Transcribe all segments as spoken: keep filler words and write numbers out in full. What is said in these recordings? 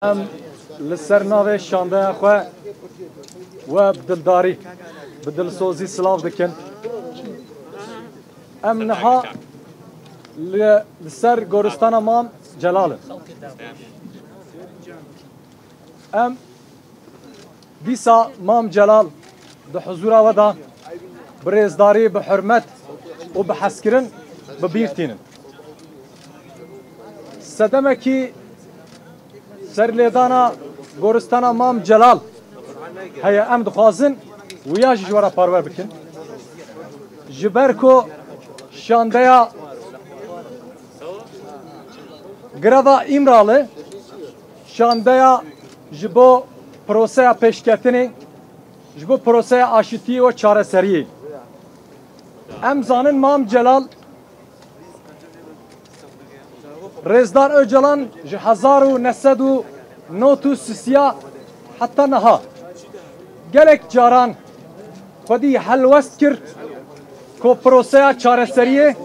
Em li ser navê şandeya xwe we bi dildarî, bi dilsozî silav dikin. Em niha li, li ser goristana Mam Celal in. Em dîsa Mam Celal di huzûra we de bi rêzdarî, bi hurmet û bi hezkirin bi bîr tînin. Sedemekî serlêdana goristana Mam Celal heye, em dixwazin wiya jî ji we re parve bikin. Ji ber ku şandeya greva Îmrali, şandeya ji bo proseya pêşketinê, ji bo proseya aşitiyê û çareseriyê. Em zanin Mam Celal, Rêzdar Ocalan ji hezar û neh sed û nod û sisiya heta niha gelek caran xwedî helwest kir ku proseya çareseriyê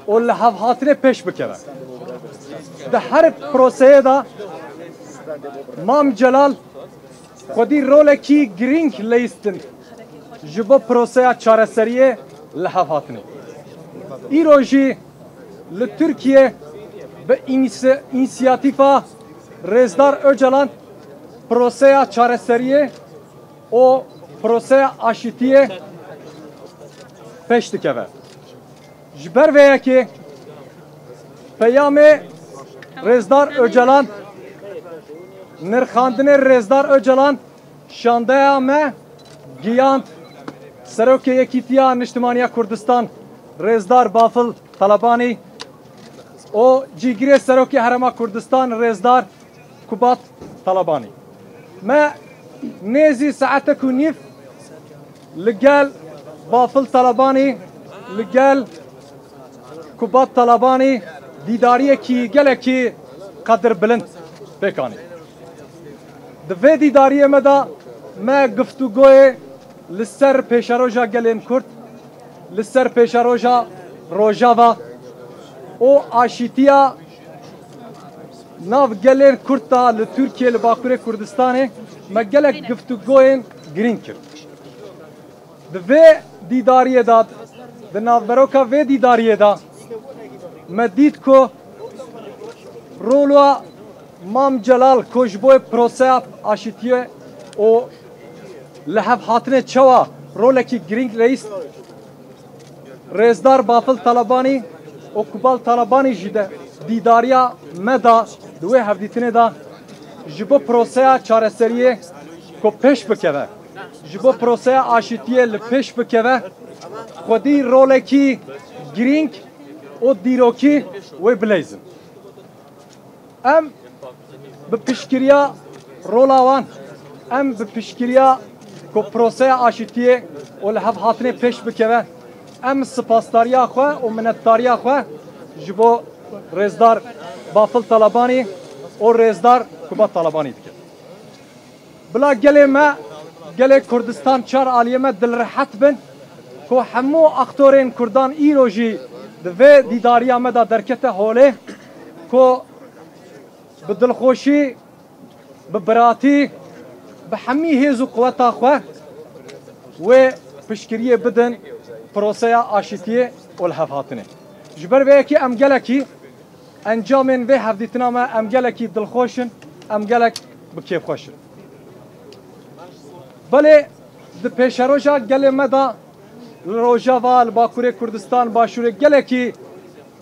û lihevhatinê pêş bikeve. Di her proseyê de Mam Celal xwedî rolekî girîng leyistin ji bo proseya çareseriyê lihevhatinê. Îro jî li Tirkiye bi înisi-, însiyatîfa Rêzdar Ocalan proseya çareseriyê û proseya aşitiyê pêş dikeve. Ji ber vê yekê peyamê Rêzdar Ocalan, nirxandinê Rêzdar Ocalan şandeya me giyand Serokê Yekîtiya Niştimaniya Kurdistan Rêzdar Bafil Talabanî û cîgirê Serokê Herêma Kurdistan Rêzdar Kubat Talabanî. Me nêzî saetek û nîv li gel Bafil Talabanî, li gel Kubat Talabanî dîdariyekî gelekî qedirbilind pêk anî. Di vê dîdariyê me de me guftûgoyê li ser pêşeroja gelên Kurd, li ser pêşeroja Rojava û aşîtiya nav gelên Kurd de li Tirkiye, li Bakurê Kurdistanê me gelek guftûgoyên girîng kir. Di vê dîdariyê de, di navberoka vê dîdariyê de me dît ku rola Mam Celal ku ji bo proseya aşîtiyê û lihevhatinê çawa rolekî girîng leyîst, Rêzdar Bafil Talabanî û Kubal Talabanî jî di dîdariya me de, di wê hevdîtinê de ji bo proseya çareseriyê ku pêş bikeve, ji bo proseya aşîtiyê li pêş bikeve, xwedî rolekî girîng û dîrokî wê bileyzin. Em bi piştgiriya rola wan, em bi piştgiriya ku proseya aşîtiyê û lihevhatinê pêş bikeve, em spasdariya xwe û minettariya xwe ji bo Rêzdar Bafil Talabanî û Rêzdar Kubat Talabanî dikin. Bila gelê me, gelê Kurdistan çar aliyê me dilrehet bin ku hemû aktorên Kurdan îro jî di vê dîdariya me de derkete holê ku bi dilxweşî, bi biratî, bi hemî hêz û quweta xwe wê piştgiriyê bidin proseya aşîtiyê û lihevhatinê. Ji ber vê yekê em gelekî encamên vê hevdîtina me, em gelekî dilxweş in, em gelek bi kêfxweş in. Belê di pêşeroja gelê me de li Rojava, li Bakurê Kurdistan, Başûrê gelekî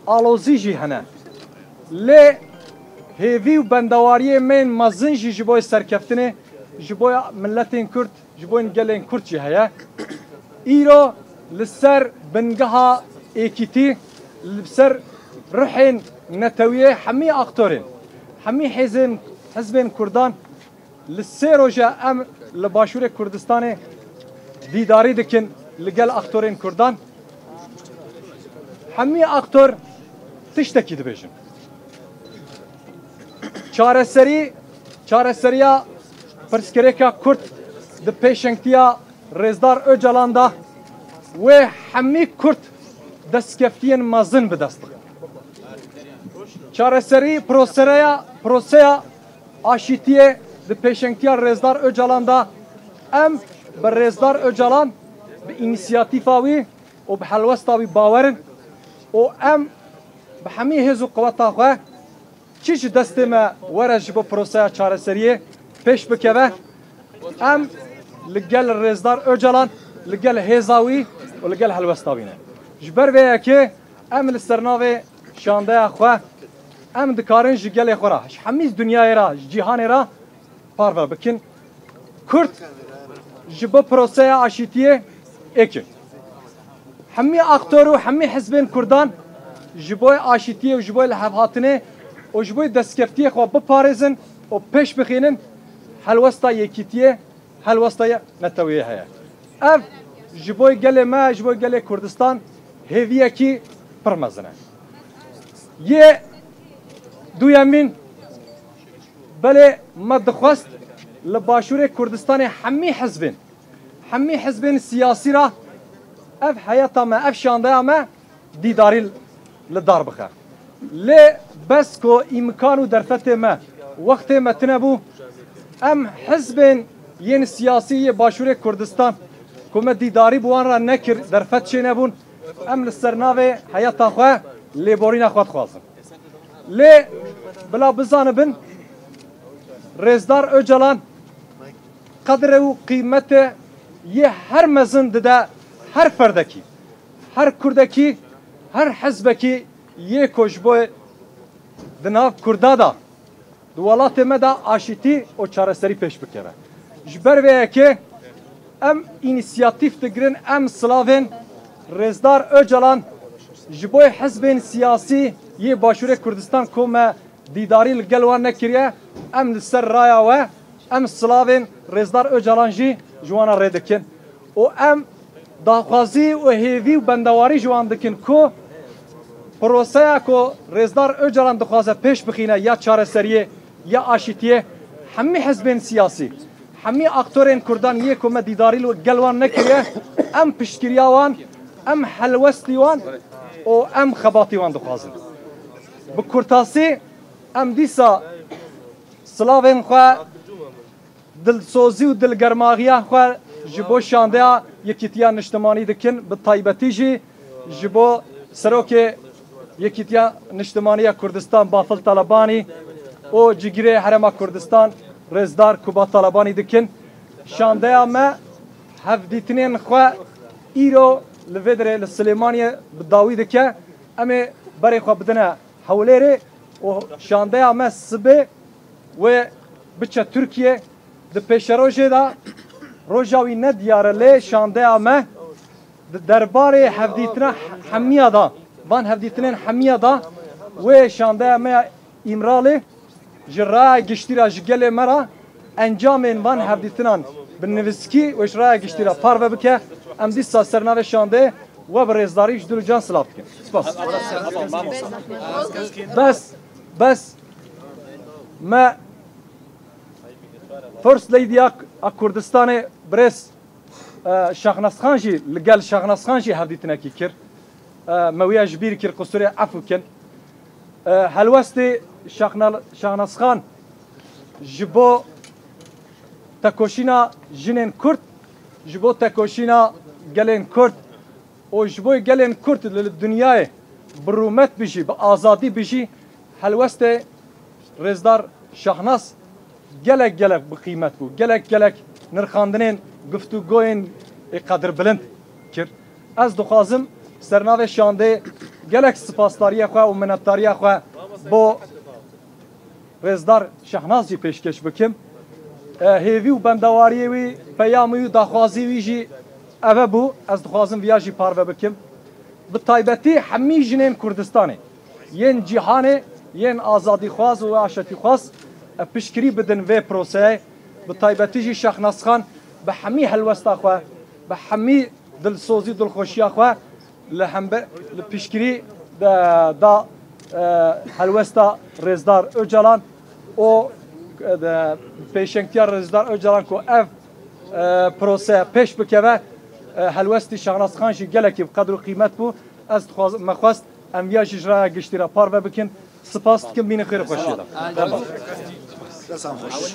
alozî jî hene. Lê hêvî û bendewariyê me yên mezin jî ji bo serkeftinê, ji bo miletên Kurd, ji bo gelên Kurd jî heye. Îro li ser bingeha êkîtî, li ser ruhên netewiyê hemî aktorên, hemî hêzên, hizbên Kurdan li sê roja em li Başûrê Kurdistanê dîdarî dikin li gel aktorên Kurdan. Hemî aktor tiştekî dibêjin. Çareserî, çareseriya pirsgirêka Kurd di pêşengtiya Rêzdar Ocalan de wê hemî Kurd destkeftiyên mezin bi dest bixin. Çareserî prosereya, proseya aşîtiyê di pêşengtiya Rêzdar Ocalan de em bi Rêzdar Ocalan, bi înisiyatîfa wî û bi helwesta wî bawer in û em bi hemî hêz û quweta xwe çi ji destê me were ji bo proseya çareseriyê pêş bikeve, em li gel Rêzdar Ocalan, li gel hêza wî û li gel helwesta wî ne. Ji ber vê yekê em li ser navê şandeya xwe, em dikarin ji gelê xwe re, ji hemî dinyayê re, ji cîhanê re parve bikin. Kurd ji bo proseya aşîtiyê êk in. Hemî aktor û hemî hizbên kurdan ji bo aşîtiyê û ji bo lihevhatinê û ji bo destkeftiyê xwe biparêzin û pêş bixînin, helwesta yekîtiyê, helwesta ye neteweyê heye. Ev ji bo gelê me, ji bo gelê Kurdistan hêviyekî pir mezin e. Yê duyemîn, belê me dixwest li Başûrê Kurdistanê hemî hizbên, hemî hizbên siyasî re ev heyeta me, ev şandeya me dîdarî li dar bixe. Lê bes ku îmkan û derfetê me, wextê me tune bû, em hizbên yên siyasî yê Başûrê Kurdistan ku me dîdarî bi wan re nekir, derfet çênebûn, em li ser navê heyeta xwe lêborîna xwe dixwazin. Lê bila bizanibin, Rêzdar Ocalan qedre û qîmete yê her mezin dide her ferdekî, her kurdekî, her hizbekî yê ku ji bo di nav kurda de, di welatê me de aşîtî û çareserî pêş bikeve. Ji ber vê yekê em înîsiyatîf digirin, em silavên Rêzdar Ocalan ji bo hizbên siyasî yê Başûrê Kurdistan ku me dîdarî li gel wan nekiriye, em li ser raya we, em silavên Rêzdar Ocalan jî ji wan re rê dikin û em daxwazî û hêvî û bendewarî ji wan dikin ku proseya ku Rêzdar Ocalan dixwaze pêş bixîne ya çareseriyê, ya aşîtiyê, hemî hizbên siyasî, hemî aktorên kurdan yê ku me dîdarî li gel wan nekiriye, em piştgiriya wan, em helwestî wan û em xebatî wan dixwazin. Bi kurtasî, em dîsa silavên xwe, dilsozî û dilgermaxiya xwe ji bo şandeya Yekîtiya Niştimanî dikin, bi taybetî jî ji bo Serokê Yekîtiya Niştimanî ya Kurdistan Bafil Talebanî û Cigirê Herêma Kurdistan Rêzdar Kubat Talebanî dikin. Şandeya me hevdîtinên xwe îro li vê derê li Silêmaniyê bi dawî dike. Em ê berê xwe bidine Hewlêrê û şandeya me sibê wê biçe Tirkiye. Di pêşerojê de roja wî ne diyar e, lê şandeya me di derbarê hevdîtina hemiya de, van hevdîtinên hemiya de wê şandeya me ya Îmralê ji raya giştî re, ji gelê me re encamên van hevdîtinan bi nivîskî wê ji raya giştî re parve bike. Em dîsa ser navê şandeyê we bi rêzdarî ji dil û can silav dikin. Spas. Bes, bes me First Lady ya, a Kurdistanê birêz, e, Şaxnasxan jî, li gel Şaxnasxan jî hevdîtinekî kir. E, me wîya ji bîr kir, qusûrê efû kin. E, helwestê Şaxna-, Şaxnasxan ji bo tekoşîna jinên Kurd, ji bo tekoşîna gelên Kurd û ji bo gelên Kurd li, li dinyayê bi rûmet bijî, bi azadî bijî, helwestê Rêzdar Şahnas gelek gelek bi qîmet bû. Gelek gelek nirxandinên, guftûgoyên ê qedirbilind kir. Ez dixwazim ser navê şandê gelek sipasdariya xwe û minetdariya xwe bo Rêzdar Şehnaz jî pêşkêş bikim. E, hêvî û bendewariyê wî, peyamî û daxwazî wî jî eve bû. Ez dixwazim viya jî parve bikim. Bi taybetî hemî jinên Kurdistanê, yên cîhanê, yên azadîxwaz û aşetîxwaz, e, piştgirî bidin vê proseyê. Bi taybetî jî Şehnaz Xan bi hemî helwesta xwe, bi hemî dilsozî û dilxweşiya xwe li hembe-, li piştgirî de, da, e, helwesta Rêzdar Ocalan û, e, de, pêşengtiya Rêzdar Ocalan ku ev, e, prose pêş bikeve, e, helwestî Şahnaz Xan jî gelekî bi qedr û qîmet bû. Ez dixwaz-, me xwest em viya jî ji raya giştî re parve bikin. Spas dikim, bînin xêr û xweşiyê de. Desan xweş.